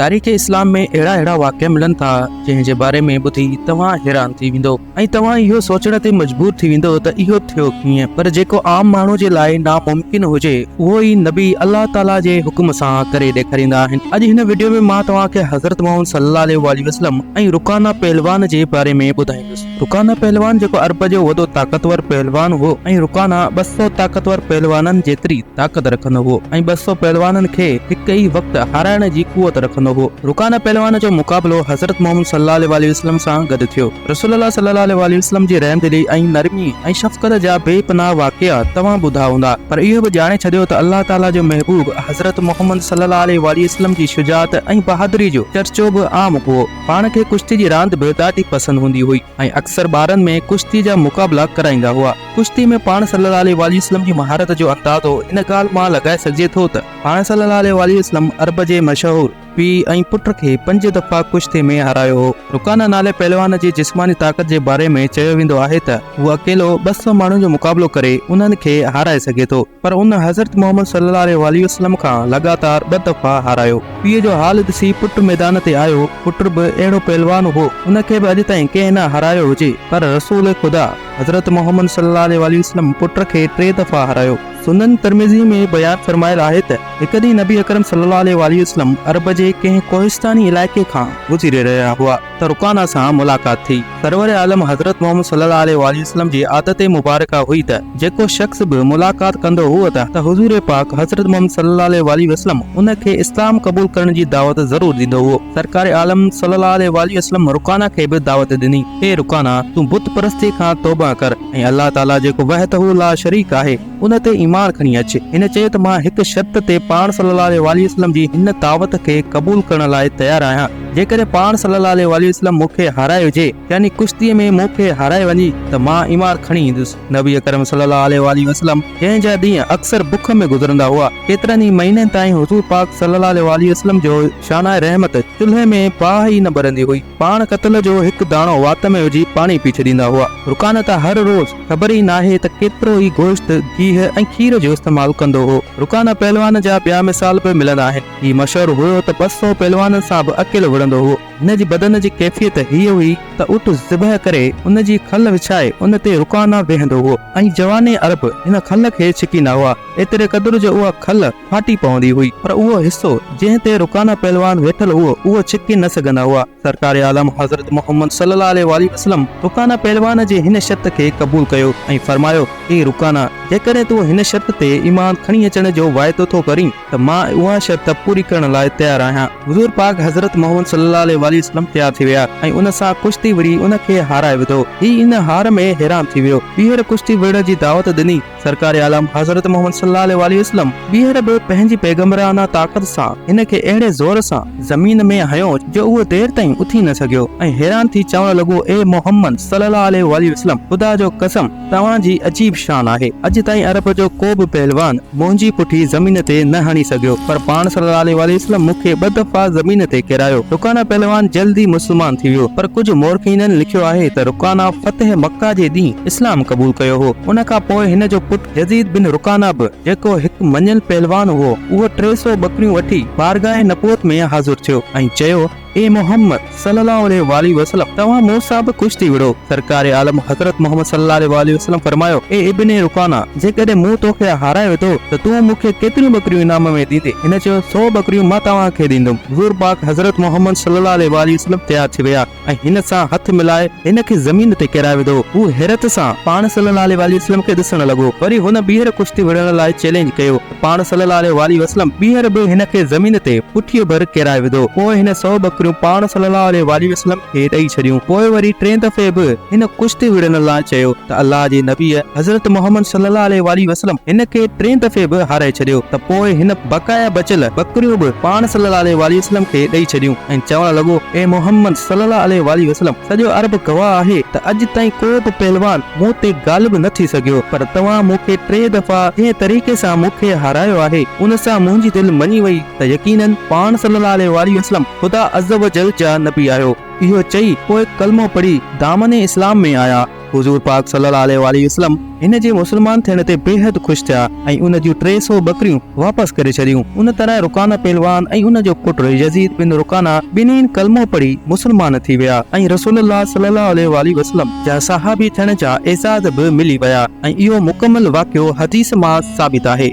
تاريخ اسلام ۾ اهڙا اهڙا واقعا ملن ٿا جنهن جي باري ۾ ٻڌي توهان حيران ٿي ويندو ۽ توهان اهو سوچڻ تي مجبور ٿي ويندو ته اهو ٿيو ڪيئن پر جيڪو عام ماڻهو جي لاء ناممڪن هجي اهو ئي نبي الله تعالي جي حڪم سان ڪري ڏيکاريندا آهن. اڄ هن وڊيو ۾ مان توهان کي حضرت محمد صلي الله عليه واٰله وسلم ۽ رڪانه پهلوان جي باري ۾ ٻڌائيندس. رڪانه پهلوان جيڪو عرب جو وڏو طاقتور پهلوان هو ۽ رڪانه 200 طاقتور پهلوانن جيتري طاقت رکندو هو ۽ 200 پهلوانن کي هڪ ئي وقت هارائڻ جي قوت رکندو هو. رڪانه پهلوان جو مقابلو حضرت محمد صلي الله عليه واٰله وسلم سان گڏ ٿيو. رسول الله صلي الله عليه واٰله وسلم جي رحمدلي ۽ نرمي ۽ شفقت جا بي پناهه واقعا توهان ٻڌا هوندا پر اهو به ڄاڻي ڇڏيو ته الله تعالي جو محبوب حضرت محمد صلي الله عليه واٰله وسلم جي شجاعت ۽ بهادري جو چرچو به عام هو. پاڻ کي ڪشتي جي راند به ڏاڍي پسند هوندي هئي ۽ اڪثر ٻارن ۾ ڪشتي جا مقابلا ڪرائيندا هئا. ڪشتي ۾ پاڻ صلي الله عليه واٰله وسلم جي مهارت جو اندازو ان ڳالهه مان لڳائي سگهجي ٿو ته پاڻ صلي الله عليه واٰله وسلم عرب جي مشهور پيء ۽ پٽ کي پنج دفعا ڪشتي ۾ هارايو هو. رڪانه نالي پهلوان جي جسماني طاقت جي باري ۾ چيو ويندو آهي ته هو اڪيلو 200 ماڻهن جو مقابلو ڪري انهن کي هارائي سگهي ٿو پر ان حضرت محمد صلي الله عليه واٰله وسلم کان لڳاتار ٻه دفعا هارايو. پيء جو حال ڏسي پٽ ميدان تي آيو، پٽ به اهڙو پهلوان هو، ان کي به اڄ تائين ڪنهن نه هارايو هجي، پر رسول خدا حضرت محمد صلي الله عليه واٰله وسلم پٽ کي ٽي دفعا هارايو. سنن ترمذي ۾ بيان فرمايل آهي ته هڪ ڏينهن نبي اڪرم صلي الله عليه واٰله وسلم عرب جي ڪنهن ڪوهستاني علائقي کان گذري رهيا هئا ته رڪانه سان ملاقات ٿي. سرور عالم حضرت محمد صلي الله عليه واٰله وسلم جي عادت مبارڪه هئي ته جيڪو شخص به ملاقات ڪندو هو ته حضور پاڪ حضرت محمد صلي الله عليه واٰله وسلم ان کي اسلام قبول ڪرڻ جي دعوت ضرور ڏيندو هو. سرڪار عالم صلي الله عليه واٰله وسلم رڪانه کي به دعوت ڏني، اي رڪانه! تون بت پرستي کان توبه ڪر ۽ الله تعالي جيڪو وحده لا شريڪ آهي ان تي ايمان کڻي اچ. هن چيو ته مان هڪ شرط تي پاڻ صلي الله عليه واٰله وسلم جي هن دعوت کي قبول ڪرڻ لاء تيار آهيان. جيڪڏهن پاڻ صلّي الله عليه واٰله وسلّم مون کي هارائي وجهي، يعني ڪشتيء ۾ مون کي هارائي وڃي، ته مان ايمان کڻي ايندس. نبي اڪرم صلّي الله عليه واٰله وسلّم جنهن جا ڏينهن اڪثر بک ۾ گذرندا هئا، ڪيترن ئي مهينن تائين حضور پاڪ صلّي الله عليه واٰله وسلّم جو شانه رحمت چلهي ۾ باهه ئي نه ٻرندي هئي. پاڻ ڪتل جو هڪ داڻو وات ۾ وجهي پاڻي پي ڇڏيندا هئا. رڪانه ته هر روز خبر ئي ناهي ته ڪيترو ئي گوشت، گيهه ۽ کير جو استعمال ڪندو هو. رڪانه پهلوان جا ٻيا مثال به ملندا آهن. هي مشهور هيو ته 200 پهلوانن سان به اڪيلو وڙهندو هو. هن جي بدن جي ڪيفيت هيء هئي ته اٺ ذبح ڪري ان جي کل وڇائي ان تي رڪانا ويهندو هو ۽ جواني عرب هن کل کي ڇڪيندا هئا، ايتري قدر جو اها کل ڦاٽي پوندي هئي، پر اهو حصو جنهن تي رڪانا پهلوان ويٺل هو، اهو ڇڪي نه سگهندا هئا. سرڪار عالم حضرت محمد صلي الله عليه واٰله وسلم رڪانا پهلوان جي هن شرط کي قبول ڪيو ۽ فرمايو، اي رڪانا! جيڪڏهن تون هن شرط تي ايمان کڻي اچڻ جو واعدو ٿو ڪرين ته مان اها شرط پوري ڪرڻ لاء تيار آهيان. حضور پاڪ حضرت محمد صلي الله عليه واٰله وسلم تيار ٿي ويا ۽ ان سان ڪشتي وڙهي ان کي هارائي وڌو. هي ان هار ۾ حيران ٿي ويو. ٻيهر ڪشتي وڙهڻ جي دعوت ڏني. سرڪار عالم حضرت محمد صلي الله عليه واٰله وسلم ٻيهر به پنهنجي پيغمبرانه طاقت سان هن کي اهڙي زور سان زمين ۾ هنيو جو اهو دير تائين اٿي نه سگهيو ۽ حيران ٿي چوڻ لڳو اي محمد صلي الله عليه واٰله وسلم خدا جو قسم! توهان جي عجيب شان آهي. اڄ تائين عرب جو ڪو به پهلوان منهنجي پٺي زمين تي نه هڻي سگهيو، پر پاڻ صلي الله عليه واٰله وسلم مون کي ٻه دفعا زمين تي ڪيرايو. رڪانه پهلوان جلد ئي مسلمان ٿي ويو، پر ڪجهه مورخينن لکيو آهي ته رڪانه فتح مڪه جي ڏينهن اسلام قبول ڪيو هو. ان کان پوء هن جو پٽ يزيد بن رڪانه به، جيڪو هڪ مڃيل پهلوان هئو، اهو 300 ٻڪريون وٺي بارگاهه نبوت ۾ حاضر ٿيو ۽ چيو، اي محمد صلّي الله عليه واٰله وسلّم! توهان مون سان به ڪشتي وڙهو. سرڪار عالم حضرت محمد صلّي الله عليه واٰله وسلّم فرمايو، اي ابن رڪانه! جيڪڏهن مون توکي هارائي وڌو ته تون مون کي ڪيتريون ٻڪريون انعام ۾ ڏيندين؟ هن چيو، سو ٻڪريون مان توهان کي ڏيندم. حضور پاڪ حضرت محمد صلّي الله عليه واٰله وسلّم تيار ٿي ويا ۽ هن سان هٿ ملائي هن کي زمين تي ڪيرائي وڌو. هو حيرت سان پاڻ صلّي الله عليه واٰله وسلّم کي ڏسڻ لڳو. وري هن ٻيهر ڪشتي وڙهڻ لاء چئلينج ڪيو. پاڻ صلّي الله عليه واٰله وسلّم ٻيهر به هن کي زمين تي پٺيء ڀر ڪيرائي وڌو. پوء هن سو ٻڪريون پاڻ صلّي الله عليه واٰله وسلّم کي ڏئي ڇڏيون. پوء وري ٽئين دفعي به هن ڪشتي وڙهڻ لاء چيو ته الله جي نبيء حضرت محمد صلّي الله عليه واٰله وسلّم هن کي ٽئين دفعي به هارائي ڇڏيو ته پوء هن بقايا بچيل ٻڪريون به پاڻ صلّي الله عليه واٰله وسلّم کي ڏئي ڇڏيون ۽ چوڻ لڳو، اي محمد صلّي الله عليه واٰله وسلّم! سڄو عرب گواهه آهي ته اڄ تائين ڪو به پهلوان مون تي غالب نه ٿي سگهيو، پر توهان مون کي ٽي دفعا جنهن طريقي سان مون کي هارايو آهي، ان سان منهنجي دل مڃي وئي ته يقيناً پاڻ صلّي الله عليه واٰله وسلّم خدا عزّوجلّ جا نبي آهيو. اهو چئي پوء ڪلمو پڙهي دامن اسلام ۾ آيا. حضور پاڪ صلّي الله عليه واٰله وسلّم هن جي مسلمان ٿيڻ تي بيحد خوش ٿيا ۽ ان جون 300 ٻڪريون واپس ڪري ڇڏيون. ان طرح رڪانه پهلوان ۽ ان جو پٽ يزيد بن رڪانه ٻنهين ڪلمو پڙهي مسلمان ٿي ويا ۽ رسول الله صلّي الله عليه واٰله وسلّم جا صحابي ٿيڻ جا اعزاز به ملي ويا ۽ اهو مڪمل واقعو حديث مان ثابت آهي.